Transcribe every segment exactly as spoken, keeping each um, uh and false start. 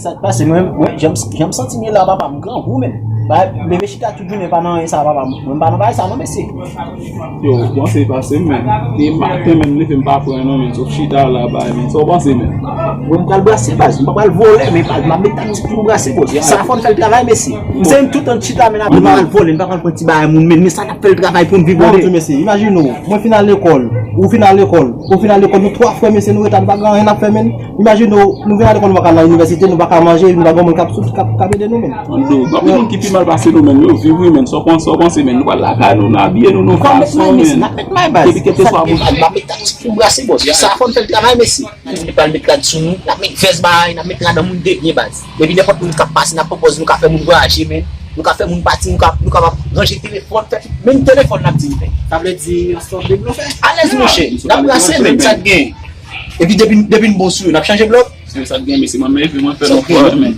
Sa k pase, mwen, mwen, jan m, jan m santi m ye la, papa, m grangou, men. Ba, leve chita tout jounen, pa nan anyen sa, papa, mwen, m pa nan bagay sa, non, mesye. Yo, bon, se pase, men. E maten, men, m leve, m pa pran, non, men. Sof chita la, bay, men. Sa w panse, men? Mwen, m pral brase, baz. M pa pral vole, men, baz, m ap met taktik pou m brase, bòs. Sa fò n fè l travay, mesye. M se m tout an chita, men, m pa pral vole, m pa pral pran ti bagay moun, men, men sa k ap fè l travay pou n viv, tande. Mesye, imajine w, mwen fin al lekòl, ou fin al lekòl, ou fin al lekòl, nou twa frè, mesye, nou ret la, nou pa gen anyen n ap fè, men. Imajine w, nou vin ale kon nou pa ka nan inivèsite, nou pa ka manje, nou pa gen moun k ap sou, k ap, k ap ede nou menm. Ann do, gen anpil moun ki pi mal pase nou menm, yo viv wi menm, sa w panse, sa w panse menm, nou pral lakay nou, nou abiye nou, nou fason menm. N ap met may baz. Epi kèlkeswa moun. N ap met taktik pou brase bòs. Sa fò n fè l travay mesye. Nou pral met rad sou nou, n ap met vès bay, n ap met rad nan moun de byen baz. Epi nenpòt moun k ap pase, n ap pwopòze, nou ka fè moun vwayaje menm, nou ka fè moun pati, nou ka, nou kapab ranje telefòn, fè tout, menm telefòn n ap di l fè. Sa vle di yon sòt de blofè. Alèz monchè, n ap brase menm, sa k gen. Epi depi, depi n bon sou yo, n ap chanje blòf. Se sa k gen, mesye, mwen menm, mwen fè non fwa, men.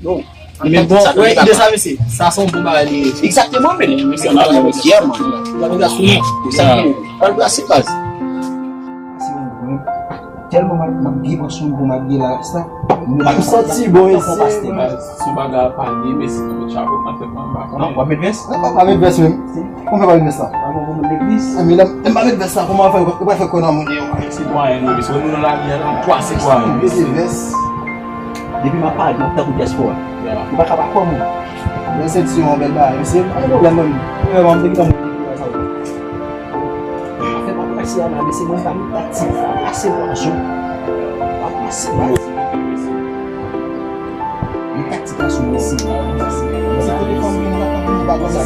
Bon. Men bon, wè, ide sa, mesye. Sa se yon bon bagay li ye. Egzakteman, men. Mesye, n ap fè, mesye. Yeah, man. N ap fè sou nou. Egzakteman. Pral brase baz. Tèlman m ap, m ap byen pran swen pou m ap byen la, sa. M santi bon, mesye. Sou bagay a pa gen, mesye, tout chapo, mwen fè mwen pa konnen. W ap met vès? Mwen pa met vès menm. Kòman fè pa met vès la? Kòman pou moun legliz? Enben, lè m pa met vès la, kòman fè, ou pral fè kwè nan moun yo? Sitwayen nou, mesye, nou nan lari a, nou twa sitwayen. Mete vès. Depi m ap parèt, m ap tankou dyaspora. Ou pa ka pa kwè moun. Mwen santi se yon bèl bagay, mesye, pa gen pwoblèm, menm. Premyèman, m te gentan moute pou bagay sa yo. Afè pa prese a la, mesye, mwen pa met taktik, pa prese pwason. Pa prese, pa prese. Li taktik la sou mwen si. Si telefòn vini, la pa vini, pa konsa.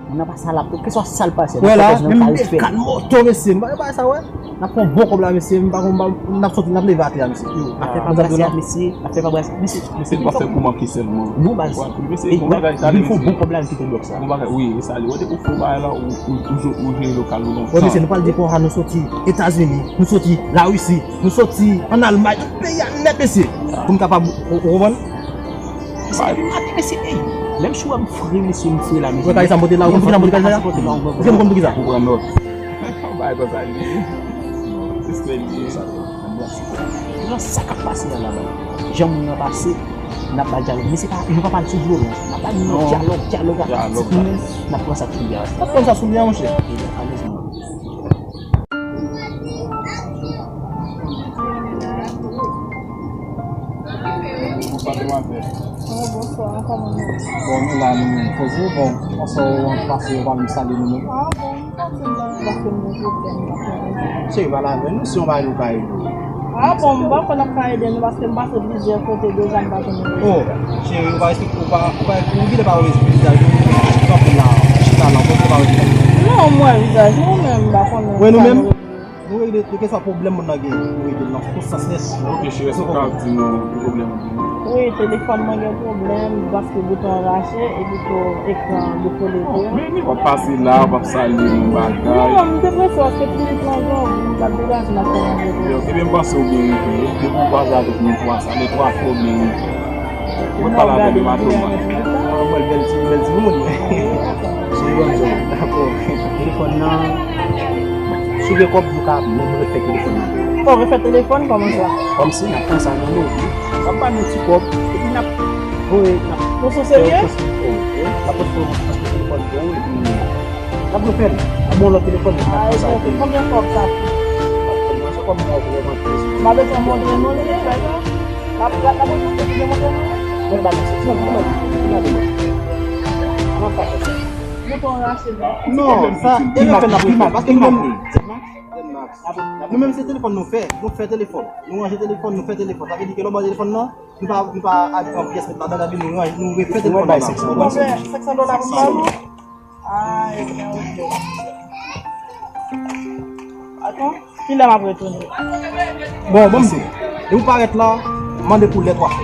Moun nan pa sa l ap, keswa sa l pase. Wè la, menm bèl kat moto, mesye, m pa bay sa, wè. N ap fè yon bon kòb la, mesye, m pa konn, n ap soti, n ap leve atè a, mesye. Yo, afè pa brase a, mesye, afè pa brase, mesye. Mesye, nou pa fè pou manke sèlman. Non, baz. Mesye, bon bagay, sa li fè yon bon kòb la, m kite blòk sa. Bon bagay, wi, e sa li. Wè, depi w fè bagay la, ou, ou, ou, ou jere lokal ou lontan. Wè, mesye, nou pral di konsa, nou soti Etazini, nou soti Larisi, nou soti ann Almay, tout peyi a nèt, mesye. Pou n kapab, ou, ou konprann? Mesye, depi maten, mesye, ey, lè m sou wè m fre, mesye, m fre la, mesye. Wè, kay sa m pote la, ou konn poukisa m pote kay sa? Èske nou konn poukisa? Ou pran nòt. Bay konsa li ye. Respè li ye. Nan sa k ap pase a la, baz. Jan moun nan pase, n ap bay dyalòg. Men se pa, nou pa pale sou vyolans. N ap bay moun dyalòg, dyalòg ak taktik nou menm. N ap pran sa k sou li a. N ap pran sa sou li a, monchè. Alèz, man. Bonswa, demwazèl. Oh, bonswa, kòman nou ye? Bon, nou la, nou menm. Poze, bon, kòman w pase, ou pa menm salye nou menm? Ah, bon, m pase la, paske m gen pwoblèm la. Cheri, pale avè nou, si yon bagay nou ka ede w. Ah, bon, m pa kwè n ap ka ede nou, paske m pase plizyè kote deja, m pa jwenn rezo. Oh, cheri, ou pa respek-, ou pa, ou pa, ou genlè pa wè vizaj ou, ou kanpe la, ou chita la, ou pa wè vizaj ou. Non, m wè vizaj mwen, men m pa konnen. Wè nou menm? Nou regle, kèlkeswa pwoblèm moun nan gen, nou regle l nan tout sans nèt. Ok, cheri, èske w ka di nou ki pwoblèm ou genyen? Wi, telefòn mwen gen pwoblèm, paske bouton an rache, epi tou ekran an dekole tou. Men, men, w ap pase la, w ap salye moun bagay. Non, m te prese, paske pitit lan gen, m t ap degaje m ap fè yon videyo. Ebyen, m panse w byen rive. Depi w kwaze avèk nou twa sa, nou twa fè w byen rive. Ou mèt pale avè l, Mato, man. Ah, mwen, bèl ti, bèl timoun. Se yon jòb. Dakò. Telefòn nan. Si w gen kòb, nou ka menm refè telefòn nan. Fò refè telefòn, kòman sa? Kòmsi n ap pran sa nan men w, wi. W ap ba nou ti kòb, epi n ap voye, n ap... Nou sou serye? N ap refè telefòn pou ou, epi n ap refè l. N ap ba w lòt telefòn, n ap pran sa. Konbyen kòb sa? Mwen se kòb mwen vrèman trè. M pa bezwen montre nou li, frè. N ap, n ap, n ap montre nou. Mwen ba nou, se ti mwen, ti mwen. Mwen pa fè sa. Bouton rache. Non, sa, e nan fè n ap pi mal, paske nou menm, nou menm se telefòn nou fè, nou fè telefòn, nou ranje telefòn, nou fè telefòn. Sa vle di ke lè w ba telefòn nan, nou pa, nou pa al pran pyès met ladan, epi nou ranje, nou refè telefòn nan. Senk san dola pou m ba nou? Ah, ebyen, ok. Atann. Kilè m ap retounen? Bon, bon, m di, depi w parèt la, mande pou lè twa fè.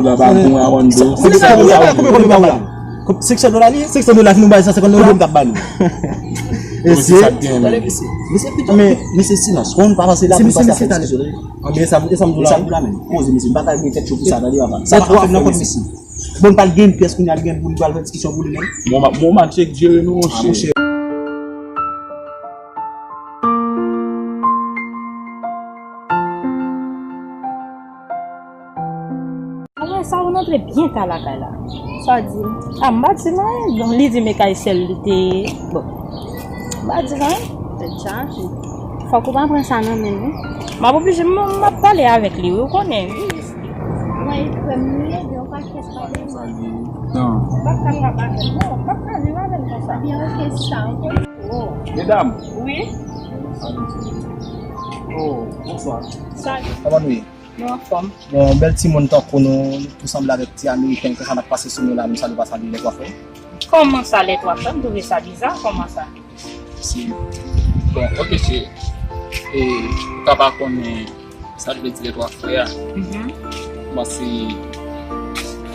dola pa bon, a wando. Senk san dola, konbyen, konbyen w ap ba nou? Senk san dola li ye? Senk san dola, si nou bay san senkant dola, konbyen m t ap ba nou? Mesye, mesye, mesye, silans. Fò nou pa pase la pou n pase a fè diskisyon, tande. Anben, e sa m, e sa m di w la, menm. Poze, mesye, m pa ka gen tèt cho pou sa, tande, papa. Sa pa fè nan kont, mesye. Bon, m pral gen pyès kounye a, li gen pou li pral fè diskisyon pou li menm. Bon, m ap, bon, m ap tchek jere nou, monchè. Apre sa, ou rantre byen ta lakay la. Sa w di? A, m pa di l anyen. Bon, li di m e kay sè l li te ye. Bon, m pa di l anyen. Tèt chaje. Fòk ou pa pran sa nan men l, wi. M ap oblije, m, m ap pale avèk li, wi, ou konnen. Mwen, frè m li ye, gen yon pakèt bagay. Non. M p ap ka viv avè l, non, m p ap ka viv avè l konsa. Ebyen, ok, sa, ok. Oh. Medam. Wi. Oh, bonswa. Salut. Kòman nou ye? Nou anfòm. Bon, bèl timoun tankou nou, nou tou sanble avèk ti Ameriken, konsa n ap pase sou nou la, nou salye pa salye lè twa frè. Kòman sa, lè twa frè? M twouve sa biza, kòman sa? Si. Bon, ok, cheri. E, ou ka pa konnen sa vle di lè twa frè a. Mhm. Bon, si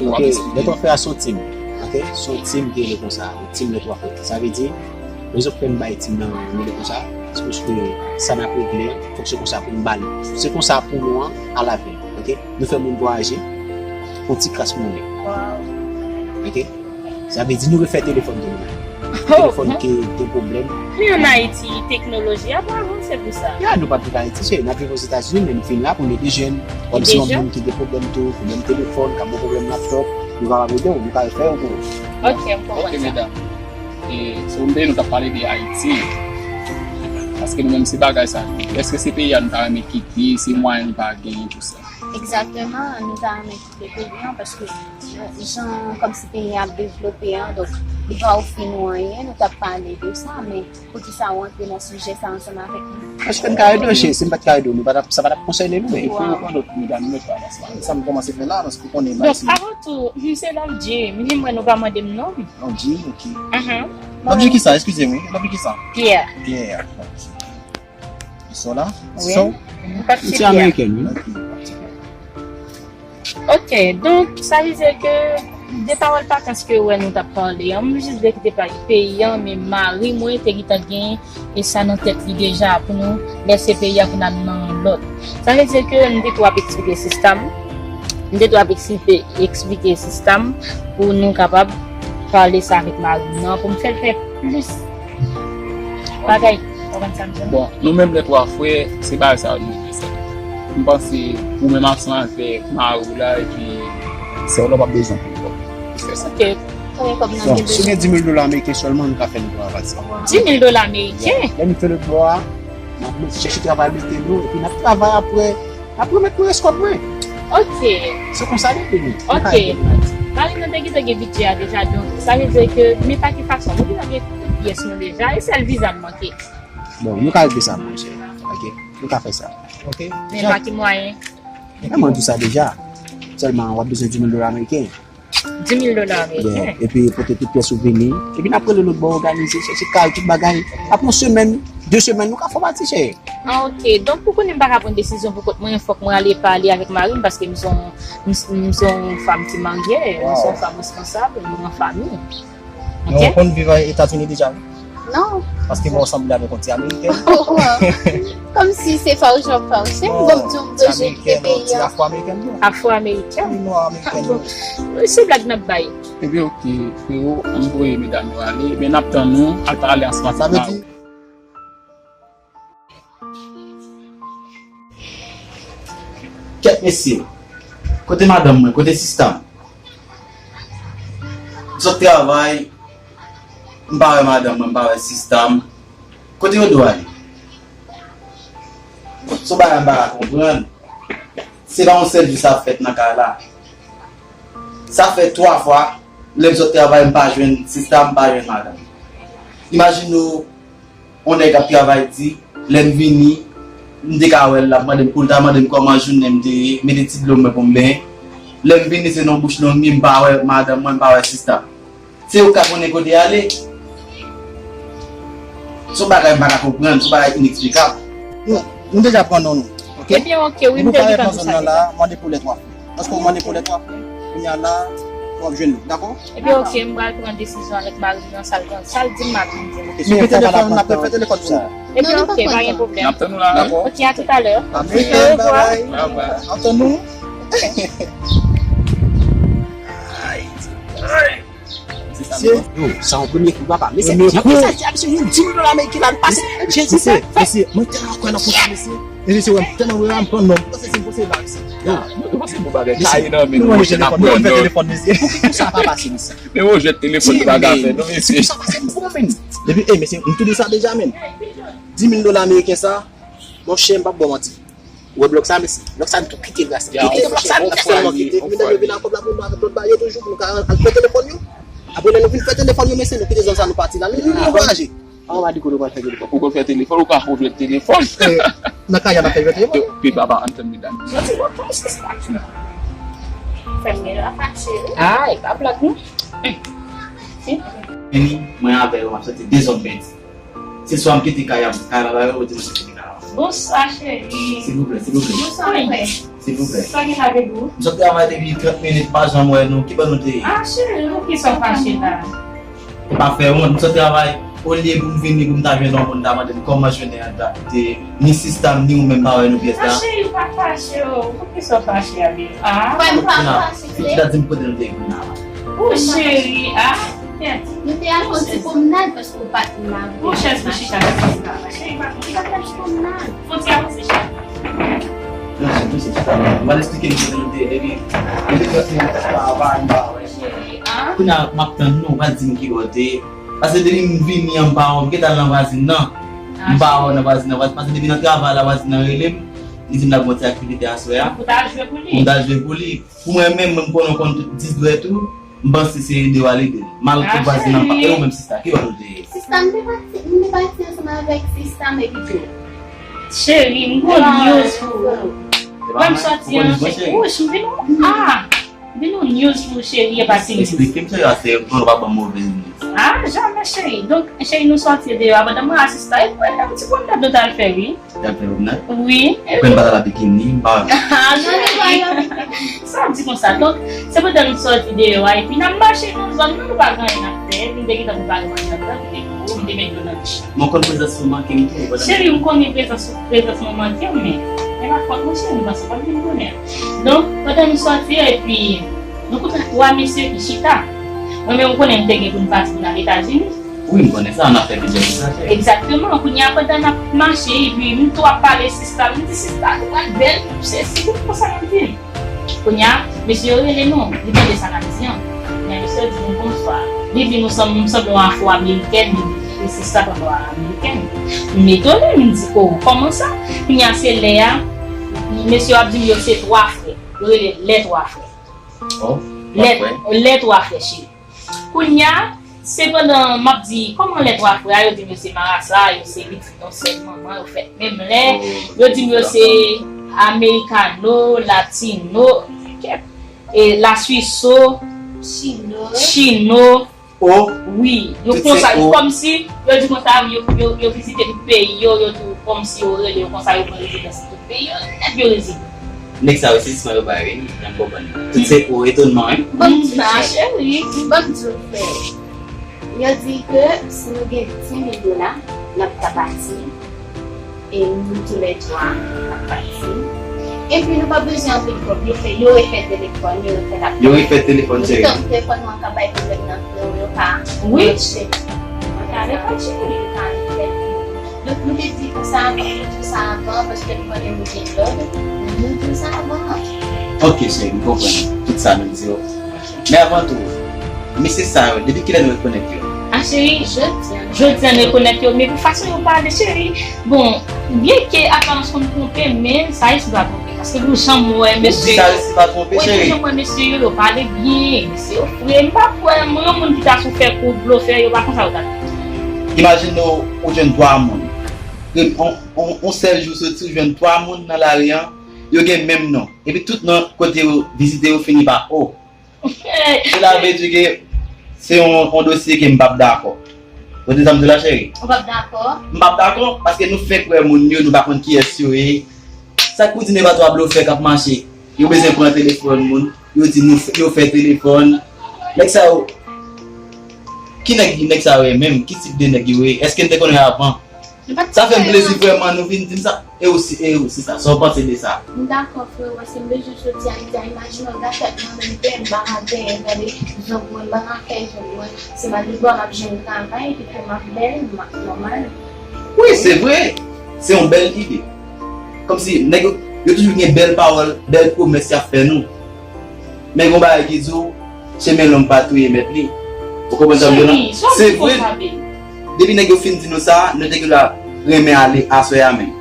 ou ap eksplike. Ok, lè twa frè a se yon team. Ok? Se yon team ki rele konsa, yon team lè twa frè. Sa vle di, rezon k fè n bay team nan rele konsa, se paske sa n ap regle an, fòk se konsa pou n ba l. Se konsa pou nou an, alavè. Ok? Nou fè moun vwayaje, pou ti kras monnen. Wow. Ok? Sa vle di nou refè telefòn tou nou menm. Oh, telefòn ki gen pwoblèm. Men ann Ayiti, teknoloji a pa avanse pou sa. Ya, nou pa t viv Ayiti, cheri. N ap viv Ozetazini, men nou fin la pou n ede jèn. Kòm se yon moun ki gen pwoblèm tou, pwoblèm telefòn, k ap gen pwoblèm laptop, nou kapab ede w, nou ka refè yo pou ou. Ok, m konprann sa. Ok, medam. E, se yon peyi nou t ap pale de Ayiti. Paske nou menm se bagay sa. Èske se peyi a nou ta renmen kite, se mwayen nou pa genyen, tou sa? Egzakteman, nou ta renmen kite peyi an, paske jan kòmsi peyi an ap devlope an, donk, li pa ofri nou anyen, nou t ap pale de sa, men poukisa ou antre nan sijè sa ansanm avèk nou? Paske n ka ede w, cheri, si n pa t ka ede w, nou pa t ap, sa pa t ap konsène nou menm. Wow. Sa m kòmanse fè la, paske ou konnen, donk, avan tou, m se Love Jim, m di mwen nou pa mande m non. Love Jim, ok. Mhm. Love Jim kisa? Eskize m, wi. Love Jim kisa? Pierre. Pierre. Ok. Sola? Wi. So? M pa t se Pierre. Amerikèn, wi. Ok. Ok, donk, sa vle di ke de pawòl pakans ke ou wè nou t ap pale an, m jis vle kite pa-, peyi an, men mari mwen te gentan gen e sa nan tèt li deja pou nou lèse peyi a pou n al nan lòt. Sa vle di ke m te tou ap eksplike sista m. M te tou ap eksplike, eksplike sista m pou nou kapab pale sa avèk mari m nan, pou m fè l fè plis bagay. Ou konprann sa m di w? Bon, nou menm lè twa frè, se bagay sa yo nou vle fè. M panse ou menm ansanm avèk mari w la, epi sè w la w p ap bezwen pou kòb. Pou fè sa. Ok. Konbyen kòb n ap gen bezwen? Bon, si w gen dis mil dola ameriken sèlman, nou ka fè lèbò a pati. Dis mil dola ameriken? Yeah. Lè nou fè lèbò a, n ap chèche travay mete nou, epi n ap travay apre, n ap remèt nou rès kòb mwen. Ok. Se konsa li ye, nou. Ok. Nou ka ede nou. Mwen te gentan gen bidjè a deja, donk sa vle di ke men pa ki fason, mwen gentan gen tout pyès nou deja, e sèl viza m manke. Bon, nou ka regle sa, monchè. Ok, nou ka fè sa. Ok. Men pa ki mwayen? Men mwen di w sa deja. Sèlman, w ap bezwen dis mil dola ameriken. Dis mil dola ameriken. Yeah. Epi pote tout pyès ou vini. Epi n ap rele lòt bò òganize, chèche kay, tout bagay. Apre yon semèn, de semèn, nou ka fòmati, chè. Ah, ok. Donk, pou konnen m pa ka pran desizyon pou kont mwen, fòk mwen ale pale avèk mari m, paske m se yon, m, m se yon fanm ki marye, m se yon fanm responsab, m gen yon fanmi. Ok? Men w konn viv Etazini deja, wi? Non. Paske mwen sanble avèk yon ti amerikèn. Kòmsi se pa ou jan pa ou. Se m bon di w bezwen kite peyi a. Afro-amerikèn, non? Afro-amerikèn? Wi, nwa amerikèn, wi. Se blag n ap bay. Ebyen, ok, frero, ann voye medam yo ale, men n ap tann nou, al pale ansanm avèk mari w. Kèt mesye, kote madanm mwen, kote sista m? M sot travay, m pa wè madanm mwen, m pa wè sista m. Kote yo dwe ale? Se yon bagay m pa ka konprann. Se pa yon sèl jou sa ap fèt nan kay la. Sa fè twa fwa, lè m sot travay, m pa jwenn sista m, m pa jwenn madanm. Imajine w, yon nèg ap travay di, lè m vini, m te ka wè l, l ap mande m pou l ta mande m kòman jounen m te ye, mete ti dlo mwen pou m benyen. Lè m vini, se nan bouch long li, m pa wè madanm mwen, m pa wè sista m. Se ou k ap konnen kote y ale. Se yon bagay m pa ka konprann, se yon bagay ineksplikab. Nou, nou deja pran non nou, ok? Ebyen, ok, wi, m te gentan di sa deja. Mande pou lè twa. Paske w mande pou lè twa frè. Kounye a la, w ap jwenn nou, dakò? Ebyen, ok, m pral pran desizyon avèk mari m nan sa l, sa l di m, m ap di l. Ok, si w kite telefòn, n ap fè telefòn pou nou. Ebyen, ok, pa gen pwoblèm. N ap tann ou la, wi. Dakò. Ok, à tout à l'heure. Au revoir. Bye bye. N ap tann nou. Mesye, yo, sa yon premye kou, papa. Mesye, premye kou. Sa di a mesye, yon dis mil dola ameriken la, l pase. Jezi, mesye, mesye, mwen tèlman kwè nan konsa, mesye. E mesye, wè, m tèlman wè, m pran non. Mwen panse se, mwen panse la, mesye. Yo, nou panse bon bagay. Mesye, kaye nan men nou, monchè, n ap pran non. Pou ki kou sa pa pase, mesye? Men yon jwèt telefòn nou pa ka fè, non, mesye. Pou ki kou sa pase, m bon, men. Depi, e, mesye, m tou di sa deja, men. Dis mil dola ameriken sa, monchè, m p ap ba w manti. Ou wè blòk sa, mesye? Blòk sa, nou tou kite l, rasta. Kite blòk sa, nou sèlman kite. Epi lè nou vin ak kòb la pou nou avèk lòt bagay yo toujou, pou nou ka al fè telefòn yo. Apre, lè nou fin fè telefòn yo, mesye, nou kite zòn sa, nou pati la. Nou, nou, nou voyaje. Ah, w pa di kote w pral fè telefòn. Ou konn fè telefòn, ou ka fè jwèt telefòn. Eh, nan kay a, n ap fè jwèt telefòn. Pi papa, ann tann medam. Soti bò, kòman se sa? Fè m gen la fache, wi. Ah, e pa blag, non. Vini, mwen avè yo, m ap soti de zòn pèdi. Se swa m kite kay a, kay la ba yo, ou di mwen se kite kay la. Bonswa, cheri. Silvouplè, silvouplè. Bonswa, frè. Silvouplè. Sa gen la, bebe? M sot travay depi trant minit, pa janm wè nou. Ki bò nou te ye? Ah, cheri, poukisa w fache la? Pa fè wont, m sot travay. Olye pou m vini, pou m ta jwenn yon moun, ta mande m kòman jounen an ta te, ni sista m, ni ou menm pa wè nou pyès la. Ah, cheri, pa fache, oh. Poukisa w fache avè yo? Ah. Frè m pa fache, frè. Pitit la di m kote nou te ye kounye a la. Oh, cheri, ah. Nou te al fè yon ti pwomnad paske w pa t vin avè m. Monchè, sou chita nan sista la. Cheri, pa konn sa. Fè ti avanse chita. Non, se tou se chita la. M al eksplike nou kote nou te ye depi, depi trant minit, pa, pa, pa wè. Cheri, ah. Kounye a, m ap tann nou, w pa di m ki bò w te ye. Paske depi m vini an, m pa wè w, m gentan al nan vwazin nan. M pa wè w nan vwazin nan, paske depi nan travay la, vwazin nan rele m, li di m l ap gen yon ti aktivite aswè a. Pou w ta jwe pou li? Pou m ta jwe pou li. Pou mwen menm, mwen m konnen w konn tout dis dwèt ou. M panse se ede w al ede l. Malgre vwazin nan pa, e ou menm sista, ki bò nou te ye? Sista, m te pati, m te pati ansanm avèk sista m epi tou. Cheri, m gon news pou ou. Wè m sòti an, cheri. Wouch, m vin ou. Ah! M vin yon news pou ou, cheri, e pa ti news. Eksplike m, cheri, se pou nou pa ban m move news. Ah, jamè, cheri. Donk, cheri, nou sòti deyò a pandan mwen asiste. E pou yon ti pwomnad nou t al fè, wi. Te al fè pwomnad? Wi. Ou konn pa t al a bikini, m pa. Ah, non, non, non, non. Sa w di konsa? Donk, se pandan nou sòti deyò a, epi n ap mache nan zòn nan, nou pa gen anyen n ap fè, epi m te gentan prepare manje anndan, m te gwo, m te met dlo nan dich la. Mwen konn prezans ou manke m tou, pandan. Cheri, m konnen prezans ou, prezans mwen manke w, men, men pa fòt mwen, cheri, m panse w pa t vin konnen. Donk, pandan nou sòti, epi, nou koute twa mesye ki chita. Mwen menm, ou konnen m te gen pou m pati pou n al Etazini. Wi, m konnen sa, n ap fè plizyè vwayaj. Egzakteman. Kounye a, pandan n ap mache, epi m tou ap pale sista, m di, "Sista, nou pral bèl, sesi, tout konsa n ap di." Kounye a, mesye yo rele nou, li tande sa n ap di an. Kounye a, mesye yo di nou, "Bonswa." Li di nou, "Sanm-, m sanble yon afwo-amerikèn," li di, e sista sanble yon amerikèn. M etone, m di, "O, kòman sa?" Kounye a, se lè a, mesye yo ap di m yo se twa frè. Yo rele lè twa frè. Oh. Lè, lè twa frè, cheri. Kounye a, se pandan m ap di, kòman lè twa frè a, yo di m yo se marasa, yo se pitit yon sèl manman, yo fèt menm lè, yo di m yo se amerikano, latino, e laswiso, chino. Wi, yo konsa, kòmsi, yo di konsa, yo, yo, yo vizite tout peyi yo, yo tou, kòmsi yo rele yo konsa, yo pran rezidans nan tout peyi yo, nèt yo rezile. Nèg sa yo, se sisman yo bay, wi, m konprann. Tout se o, etonman, wi. Ban m di w, cheri, ban m di w, frè. Yo di ke si nou gen di mil dola, n ap ka pati. E nou toulètwa ap pati. Epi nou pa bezwen anpil kòb, yo fè, yo refè telefòn, yo refè laptòp. Yo refè telefòn, cheri. Telefòn nou an ka bay pwoblèm nan, yo, yo pa mache. Mwen ta reponn, cheri. Yo ka refè. Donk, nou te di konsa, nou te di sa avan, paske nou konnen nou gen lòd, nou di sa avan. Ok, cheri, m konprann tout sa nou di yo. Men avan tou, mesye sa yo, depi kilè nou rekonèt yo? A, cheri, jodi a nou rekonèt yo, men pou fason yo pale, cheri, bon, byenke aparans konn twonpe, men sa resi pa twonpe. Paske pou jan m wè mesye yo, wi, pou jan m wè mesye yo, yo pale byen, mesye yo fre. M pa kwè, mwen, yon moun ki ta sou fè kou blofè, yo pa konsa yo ta fè. Imajine w, ou jwenn twa moun. On, on, on sèl jou soti, ou jwenn twa moun nan lari an, yo gen menm non. Epi tout non kote yo vizite yo fini pa o. Sela vle di ke se yon, yon dosye ke m p ap dakò. Ou tande sa m di w la, cheri? Ou p ap dakò? M p ap dakò, paske nou fenk wè moun yo, nou pa konn kiyès yo ye. Sa k pou di nenpòt twa blofè k ap mache? Yo bezwen pran telefòn moun, yo di nou f-, yo fè telefòn. Nèg sa yo, ki nèg, nèg sa yo ye menm? Ki tip de nèg yo ye? Èske n te konnen yo avan? Sa fè m plezi vrèman nou vin di m sa. E ou si, e ou sista, sa w panse de sa? M dakò, frè, paske m bezwen soti Ayiti a. Imajine w, gade tèt mwen menm, m pa ka genyen, gade zong mwen, m pa ka fè zong mwen. Se malgre m ap jwenn travay, epi ke m ap bèl, m ap nòmal. Wi, se vre. Se yon bèl ide. Kòmsi nèg yo, yo toujou gen bèl pawòl, bèl pwomès y ap fè nou. Men gon bagay ki di w, chemen long pa touye mèt li. Ou konprann sa m di w la? Se vre. Depi nèg yo fin di nou sa, nou te gen dwa renmen ale aswè a menm.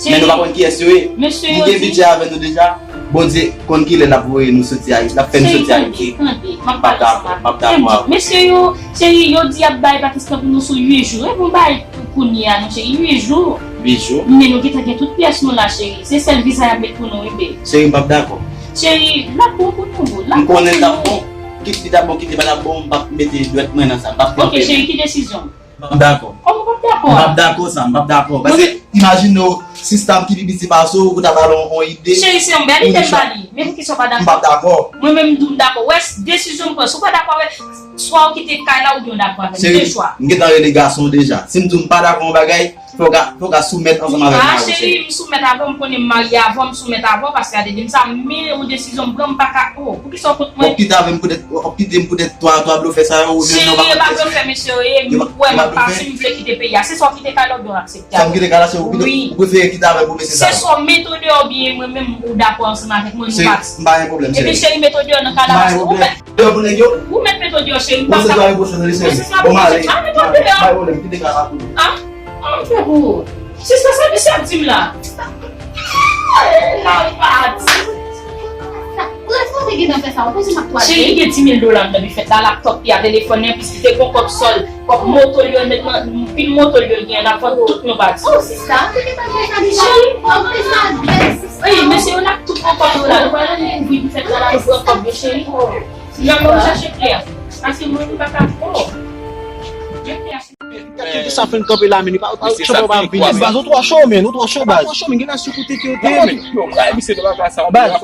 Men nou pa konn kiyès yo ye. Nou gen bidjè avè nou deja. Bondye konn kilè l ap voye nou soti Ayiti, l ap fè nou soti Ayiti. M ap dakò, m ap dakò avè w. Mesye yo, cheri, yo di y ap bay Pakistan pou nou sou uit jou. E pou bay kounye a non, cheri, uit jou. Uit jou. Men nou gentan gen tout pyès nou la, cheri. Se sèl viza y ap met pou nou, wi, babe. Cheri, m p ap dakò. Cheri, l ap bon pou nou, boo. M konnen l t ap bon. Kit li t ap bon, kit li pa t ap bon, m p ap mete dwèt mwen nan sa. M p ap kanpe. Ok, cheri, ki desizyon? M p ap dakò. Kòman w p ap dakò a? M p ap dakò sa, m p ap dakò. Paske, imajine w, sista m ki pi piti pase w, ou ta ba l yon, yon ide. Cheri, se yon bèl ide m ba li. Men poukisa w pa dakò? M p ap dakò. Mwen menm, m di w m dakò. Wè, desizyon m pran. Si w pa dakò avè, swa w kite kay la oubyen w dakò avè m. De chwa. M gentan rele gason deja. Si m di w m pa dakò yon bagay, fò w ka, fò w ka soumèt ansanm avè m. A, cheri, m soumèt avè w, m konnen m marye avè w, m soumèt avè w, paske a te di m sa, men yon desizyon m pran, m pa ka, oh, poukisa w kont mwen? W ap kite avè m poutèt, w ap kite m poutèt twa, twa blofè sa yo, ou menm non pa konn kiyès yo ye. Yo pa blofè, mesye yo ye, m kwè menm pa si m vle kite peyi a. Se sa w kite kay la oubyen w aksepte avè m? Sa m kite kay la, se ou kite, ou prefere kite avè m pou mesye sa yo. Se sa w mete w deyò oubyen mwen menm ou dakò ansanm avèk mwen, nou pati. M pa gen pwoblèm, cheri. Epi cheri, mete w deyò nan kay la, paske ou mèt Deyò pou nèg yo? Ou mèt mete w deyò, cheri. M pa ka. Bon, mwen ale. Pa mete w deyò. Pa gen pwoblèm, kite kay la pou nou. Ah, ah, m fè pou ou. Sista, sa misye ap di m la? Ay, la, l pa di. Responsab gen nan fè sa, ou panse m ap twale? Cheri, gen di mil dola anndan bifèt la, laptòp li a, telefòn li, anplis li te gon kòb sòl, kòb moto li, anndan pil moto li, li gen, l ap vann tout nou pati. Oh, sista, ou te gentan fè sa deja? Cheri, ou te sa bèl, sista. Ey, mesye yo, n ap tout pran kòb yo la, nou pral annik ouvri bifèt la, la, nou pran kòb yo, cheri. Nan men w chache klè. Paske mwen menm m pa ka. Oh. Kèlke sa fè n kanpe la, men li pa, pa, chanpè pa vini. Baz, ou twò cho, men, ou twò cho, baz. Ou twò cho, men, gen la sou kote ke yo te. Baz,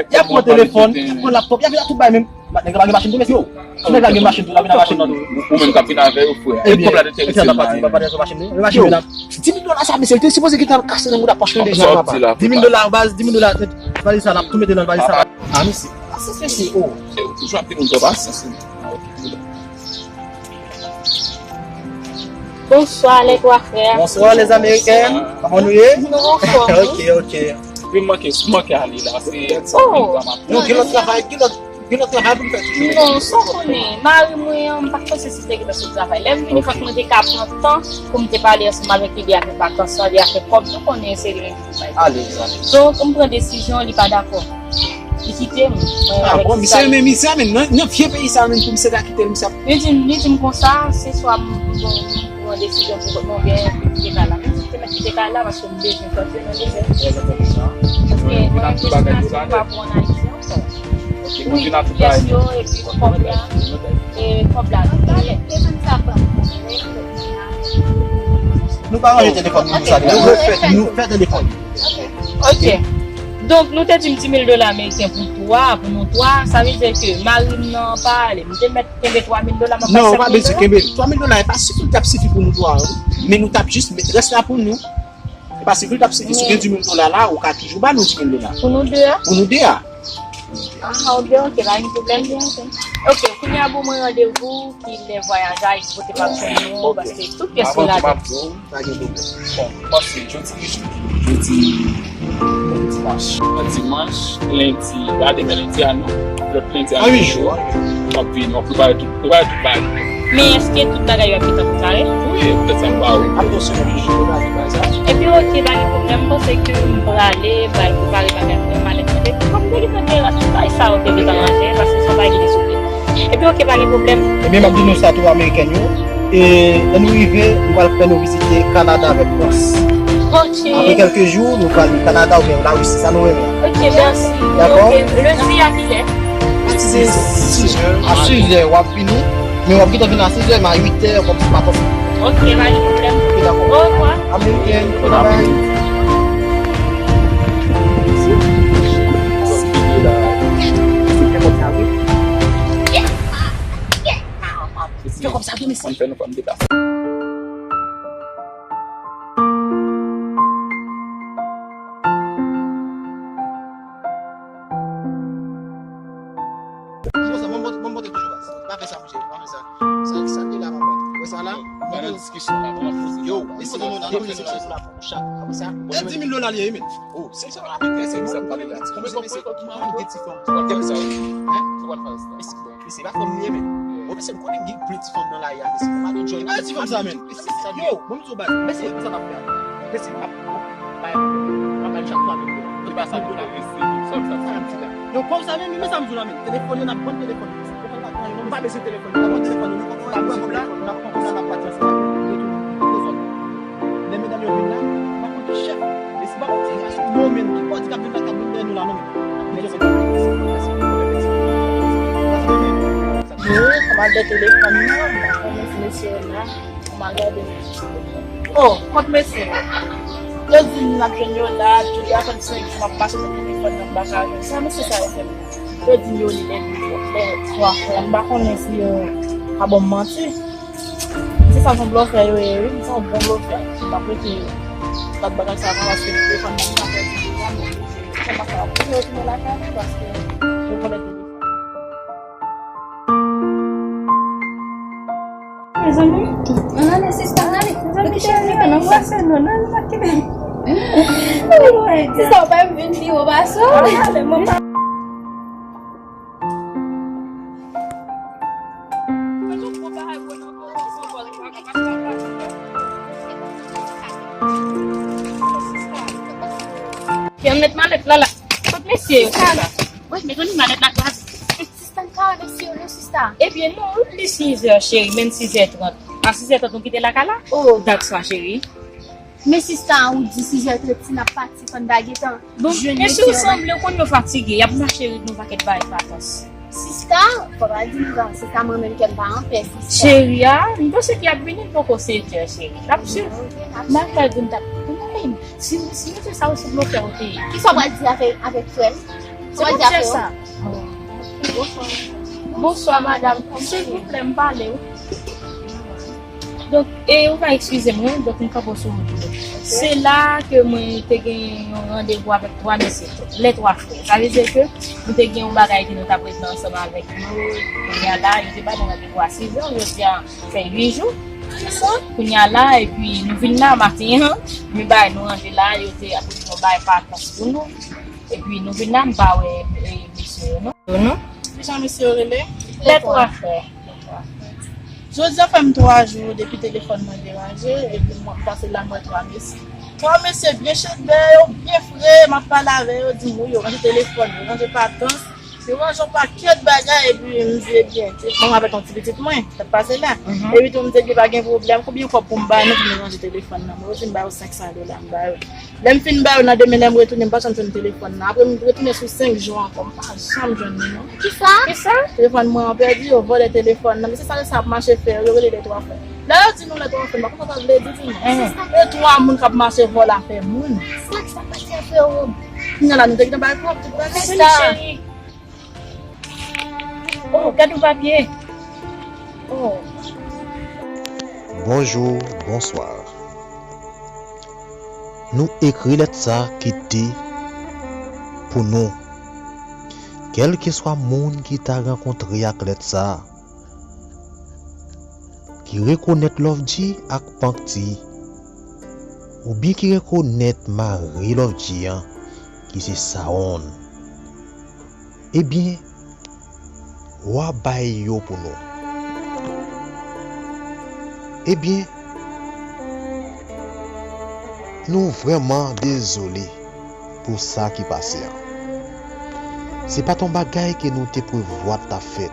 y ap pran telefòn, y ap pran laptòp, y ap vin ak tout bagay menm. Nèg la pa gen machin tou, mesye. Si nèg la gen machin tou, l ap vin ak machin nan tou. Ou menm k ap vin avè yo, frè. Ebyen, kòb la te tèlè se machin, papa, tèlè se machin tou. Machin la. Di mil dola sa, mesye, li te sipoze gentan al kase nan mouda pòch mwen deja, papa. Di mil dola, baz, di mil dola, valiz sa, n ap tou mete nan valiz sa. Ah, mesye. Ah, se, se, se, oh. Ou toujou ap di moun sa, pa sa. Bonswa, les trois frères. Bonswa, les Américains. Kòman nou ye? Nou anfòm, wi. Ok, ok. Wi, m manke, m manke ale la. Se, oh. Non, gen lòt travay, gen lòt, gen lòt travay pou m fè toujou. Non, sa w konnen, mari mwen an, m pa t panse si l te gentan sot travay. Lè m vini, fòk mwen te ka pran tan pou m te pale ansanm avèk li de afè vakans lan, de afè kòb, nou konnen se li menm ki pou bay. Ale, ale. Donk, m pran desizyon, li pa dakò. Li kite m. Mwen avèk ti sa. Ah bon, misye renmen misye a, men nan, nan vye peyi sa a, men pou misye ta kite l, misye ap... Li di m, li di m konsa, se swa m, m, m, m pran desizyon pou kont mwen, oubyen m kite kay la. Men si m te mèt kite kay la, paske m bezwen sòti nan dezè. Paske mwen menm, destinasyon m pa pou ann Ayiti ankò. Wi, tout pyès yo, epi kòb la, e kòb la, tout bagay. Nou pa ranje telefòn nou, sa, nou fè, nou fè telefòn. Ok. Donk, nou te di m di mil dola ameriken pou twa, pou nou twa, sa vle di ke mari m nan pa ale. M te mèt kenbe twa mil dola, m ap fè senk mil dola. Non, ou pa bezwen kenbe. Twa mil dola, e pa sifi, li t ap sifi pou nou twa, wi. Men nou t ap jis met rès la pou nou. E pa sifi, li t ap sifi. Si w gen di mil dola la, ou ka toujou ba nou di mil dola. Pou nou de a? Pou nou de a. Ah, ok, ok, pa gen pwoblèm, byen, ok. Ok, kounye a, bon, mwen randevou ki lè vwayaj la, e ki kote m ap jwenn nou, paske tout pyès yo ladan. Pa gen pwoblèm. Bon, m panse jodi ki jou? Jodi, jodi dimanch. Dimanch, lendi, pa demen lendi a non. Lòt lendi a. A wi, jou a. W ap vin, w ap prepare tout, prepare tout bagay. Men èske tout bagay yo ap gentan prepare? Wi, poutèt sa m ba ou. Ap gen sou jou bagay sa. Epi oke, pa gen pwoblèm, m panse ke m prale, bay prepare bagay pou mwen, malèt mwen. Epi kòm m te gentan gen tout bagay sa yo te gentan ranje, paske se yon bagay ki te sou pye. Epi oke, pa gen pwoblèm. Ebyen, m ap di nou sa tou, amerikèn yo. E lè nou rive, nou pral fè nou vizite Kanada avèk Frans. Ok. Apre kèlke jou, nou pral Kanada oubyen Larisi, sa nou renmen. Ok, mèsi. Dakò? Ok, lendi a kilè? Sis, sis è. A sis è, w ap vini, men w ap gentan vin a sis è, men a uit è, kòmsi pa fòse. Ok, pa gen pwoblèm. Ok, dakò. Orevwa. Amerikèn, bye bye. Fè kòb sa, gen mesye. Fè nou fè m deplase. Bon, sa, bon, bon, bon, bon, toujou la. Pa fè sa, monchè, pa fè sa. Sa, sa te la, papa. Wè sa la? Nan diskisyon la, nan poze. Yo, mesye, non, non, nan poze la pou chak. Sa, e di mil dola li ye, men. Oh, se sa la, men, se sa, pale la. Konbyen, konbyen, konbyen, konbyen, gen ti fanm. Konbyen sa? Hein? Konbyen sa? Mesye, pa fanm li ye, men. Bon, mesye, m konnen gen plen ti fanm nan lari a, mesye. Pa de jòy. Pa de ti fanm sa, men. Yo, bon, m di w, baz. Mesye, sa n ap fè a. Mesye, m ap, m ap bay, m ap bay chak fwa mil dola. Mil dola, mesye. Sa, sa, sa, sa, sa. Yo, kòb sa, men, men sa m di w la, men. Telefòn yo, n ap vann telefòn. Ou pa bezwen telefòn, n ap vann telefòn. N ap pran kòb la, n ap pran kòb la, n ap pati ansanm. Lè medam yo vin la, m ap konn ki chèf. E si pa konn ki chèf, non, men, ki pòt ki ap vin la, k ap vin dèyè nou la, non, men. Yo, kòmandan telefòn nan, m pa konnen si mesye yo la, m a gade. Oh, kot mesye? Yo di m n ap jwenn yo la, jodi a fè senk jou m ap mache nan telefòn nan, m pa ka jwenn. Sa mesye sa yo fè m? Yo di m yo li lè, lè twa frè. M pa konnen si yo ka ban m manti. Se sa, se yon blofè yo ye, wi. Se yon bon blofè. M ap rete bat bagay sa ankò paske telefòn nan m pa pèdi deja, men se pa sa. Pou yo tounen lakay mwen paske yo vòlè telefòn. Mezanmi, ann ale, sista, ann ale. Mezanmi, cheri, ann anbrase nou, non, non, non. Sista, ou pa vin pi wo pase w. Ann ale, manman. Kè mèt malèt la la. Kot mesye yo? Sa la. Wi, mezanmi, malèt la kraze. Sista, n ka wè mesye yo non, sista. Ebyen non, li sizè, cheri, menm sizè trant. A sizè trant nou kite lakay la? Oh. Dakswa, cheri. Men sista, ou di sizè trant si n ap pati, fò n ta gentan jwenn mesye yo. Bon, mesye yo sanble konn yo fatige, y ap mache ret nan pakèt bagay patans. Sista, fò pa di m sa, sista, mwen menm kè m pa anpè, sista. Cheri a, m panse ke y ap vini, l poko sèt è, cheri. L ap swiv. Ok, n ap swiv. M ap fè vin t ap. Si, si mesye sa yo se blofè yo te ye. Kisa w pral di avèk, avèk frè m? Sa w pral di avèk yo? Bonswa, madanm. Silvouplè, m pale w. Donk, e ou va eskize m, wi, donk m kanpe w sou wout mwen. Se la ke mwen te gen yon randevou avèk twa mesye, lè twa frè. Sa vle di ke nou te gen yon bagay ke nou t ap regle ansanm avèk yo. Kounye a la, yo te ba nou randevou a sis è, jodi a fè uit jou. Kounye a la, epi nou vin la maten an, men bagay nou ranje la, yo te apoze yon bagay patans pou nou. Epi nou vin la, m pa wè, e, mesye yo, non. Yo, non. Kijan mesye yo rele? Lè twa frè. Jodi a fè m twa jou depi telefòn mwen deranje, epi m pase la m wè twa mesye. Twa mesye byen chedè, yo byen fre, m ap pale avè yo, di m wi, yo ranje telefòn, yo ranje patans, yo ranje yon pakèt bagay, epi m di, ebyen, se manman avèk yon ti pitit mwen, sa t pase la. Epi tou, m di, ebyen, pa gen pwoblèm, konbyen kòb pou m ba nou pou nou ranje telefòn nan? Yo di m ba yo senk san dola, m ba yo. Lè m fin ba yo nan demen, lè m retounen, m pa janm jwenn telefòn nan. Apre, m retounen sou senk jou ankò, m pa janm jwenn li, non. Kisa? Kisa? Telefòn mwen an pèdi, yo vòlè telefòn nan. Men se sa, sa ap mache fè, yo rele lè twa frè. Lè yo di nou lè twa frè, m pa konn sa sa vle di, di mwen. Se twa moun k ap mache vòlè afè moun. Sa, sa pati afè ou. Kounye a la, nou te gentan bay kòb, tout bagay. Sista. Oh, gad yon papye. Oh. Bonjou, bonswa. Nou ekri lèt sa kite pou nou. Kèlkeswa moun ki ta rankontre ak lèt sa, ki rekonèt Love G ak Pank T, oubyen ki rekonèt mari Love G an, ki se Saon. Ebyen, w a bay yo pou nou. Ebyen, nou vrèman dezole pou sa ki pase an. Se pa t yon bagay ke nou te prevwa t ap fèt.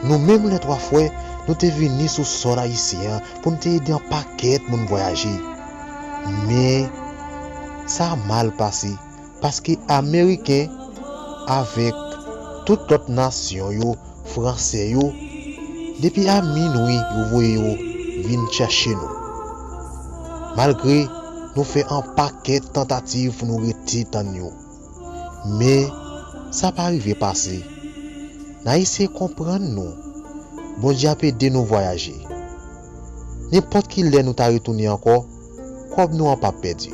Nou menm lè twa frè, nou te vini sou sòl ayisyen an pou n te ede yon pakèt moun vwayaje. Men, sa mal pase. Paske Ameriken avèk tout lòt nasyon yo, Fransè yo, depi a minwi yo voye yo vin chèche nou. Malgre nou fè yon pakèt tantativ pou nou rete tann yo, men sa pa rive pase. N a eseye konprann nou. Bondye ap ede nou vwayaje. Nenpòt ki lè nou ta retounen ankò, kòb nou an p ap pèdi.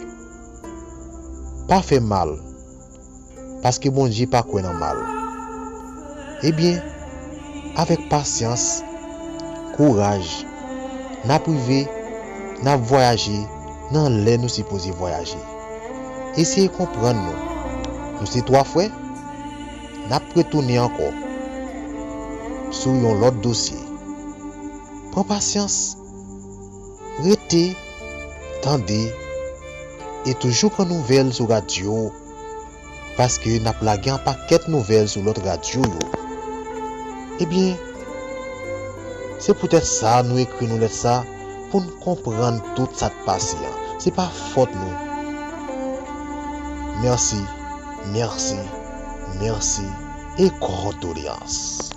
Pa fè mal, paske Bondye pa kwè nan mal. Ebyen, avèk pasyans, kouraj, n ap rive, n ap vwayaje nan lè nou sipoze vwayaje. Eseye konprann nou. Nou se twa frè, n ap retounen ankò sou yon lòt dosye. Pran pasyans, rete, tande, e toujou pran nouvèl sou radyo, paske n ap lage yon pakèt nouvèl sou lòt radyo yo. Ebyen, se poutèt sa nou ekri nou lèt sa, pou n konprann tout sa k pase an. Se pa fòt nou. Mèsi, mèsi, mèsi e kondoleyans.